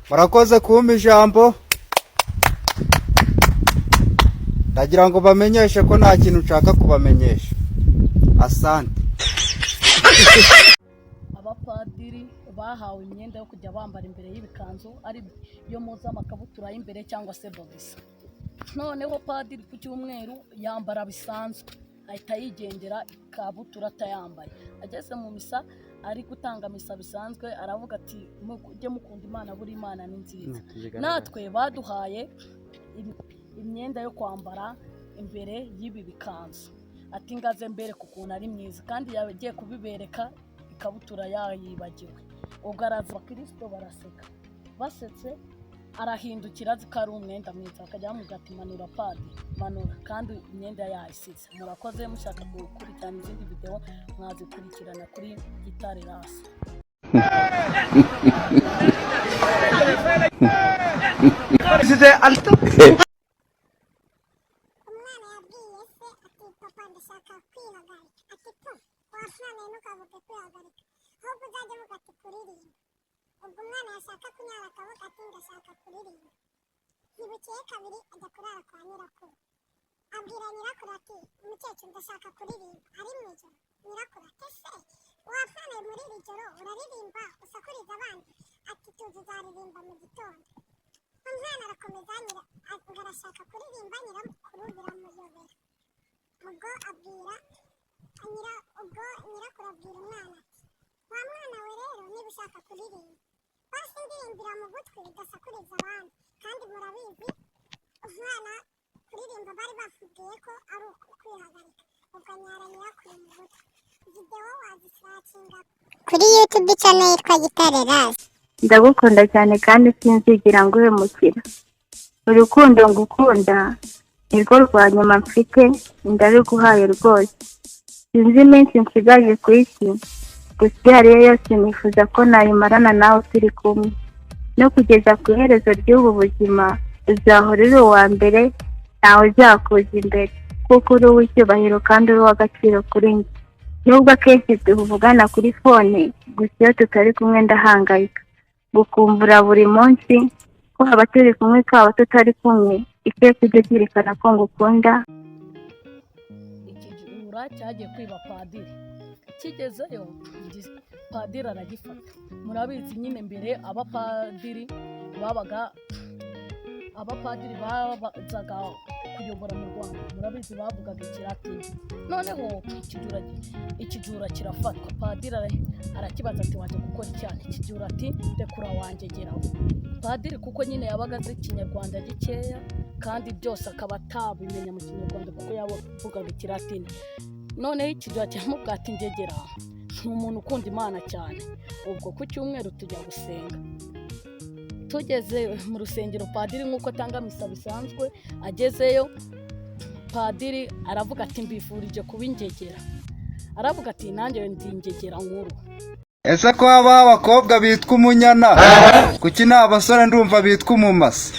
Murakoze kumpa ijambo. Ndagira ngo bamenyeshe ko nta kintu nshaka kubamenyesha. Asante. Abapadiri bahawe imyenda yo kujya bambara imbere y'ibikanzu, ari yo muzi amakabutura y'imbere cyangwa se bogisa. Noneho padiri ku cyumweru yambara bisanzwe, ahita yigendera ikabutura atayambaye. Ageze mu misa, ari gutanga misa bisanzwe, aravuga ati: "Mujye mukunda Imana, buri Imana ni nziza." Natwe baduhaye imyenda yo kwambara imbere y'ibi bikanzu. Ati: "Ngaze mbere ku kuntu ari myiza." Kandi yagiye kubibereka ikabutura yayibagiwe. Ubwo araza, abakirisito baraseka. Basetse, arahindukira azi ko ari umwenda mwiza, bakajya bamubwira ati: "Manura padi, manura," kandi imyenda yayisize. Murakoze. Mushaka gukurikirana izindi videwo, mwazikurikirana kuri Gitare Rasi. Umwana yabwiye se ati: "Papa, ndashaka kwihagarika." Ati: "Po, wa mwana we, ntukavuge kwihagarika, ahubwo uzajya uvuga ati kuririmba." Ubwo umwana yashaka kunyara akavuga ati: "Ndashaka kuririmba." Ntibukeye kabiri ajya kurara kwa nyirakuru. Abwira nyirakuru ati: "Umukecuru, ndashaka kuririmba." Ari mu ijoro. Nyirakuru ati: "Ese wa mwana we, muri iri joro uraririmba usakuriza abandi?" Ati: "Tuzi, uzaririmba mu gitondo." Umwana arakomeza, nyira ngo arashaka kuririmba, nyirakuru biramuyobera. Ubwo abwira nyira, ubwo nyirakuru abwira umwana ati: "Wa mwana we rero, niba ushaka kuririmba, basi ndirimbira mu gutwi, udasakuriza abandi." Kandi murabizi, umwana kuririmba bari bakubwiye ko ari ukwihagarika. Ubwo anyara nyirakuru mu gutwi. Videwo wazisearchinga kuri YouTube channel yitwa Gitare Rasi. Ndagukunda cyane kandi sinzigera nguhemukira. Urukundo ngukunda nirwo rwa nyuma mfite, ndabiguhaye rwose. Sinzi iminsi nsigaje ku isi, gusa iyo ariyo yose nifuza ko nayimarana nawe turi kumwe. No kugeza ku iherezo ry'ubu buzima uzahora uri uwa mbere, ntawe uzakuza imbere, kuko uri uw'icyubahiro kandi uri uw'agaciro kuri njye. Nubwo akenshi tuvugana kuri phone, gusa iyo tutari kumwe ndahangayika, gukumbura buri munsi. Twaba turi kumwe, twaba tutari kumwe, iteka ujye uzirikana ko ngukunda. Ikijura cyagiye kwiba padiri. Kigezeyo, padiri aragifata. Murabizi nyine, mbere abapadiri babaga, abapadiri bazaga kuyobora mu Rwanda, murabizi, bavugaga Ikilatini. Noneho ikijura kirafatwa. Padiri arakibaza ati: "Wajya gukora icyaha?" Ikijura ati: "Rekura wangegeraho." Padiri, kuko nyine yabaga azi Ikinyarwanda gikeya, kandi byose akaba atabimenya mu Kinyarwanda kuko yavugaga Ikilatini, noneho ikijura kiramubwira ati: "Ngegera, ni umuntu ukunda Imana cyane." Ubwo ku cyumweru tujya gusenga. Tugeze mu rusengero, padiri nk'uko atanga misa bisanzwe, agezeyo padiri aravuga ati: "Mbifurije kuba ingegera." Aravuga ati: "Nanjye ndi ingegera nkuru." Ese ko habaho abakobwa bitwa Umunyana, kuki nta basore ndumva bitwa Umumasa?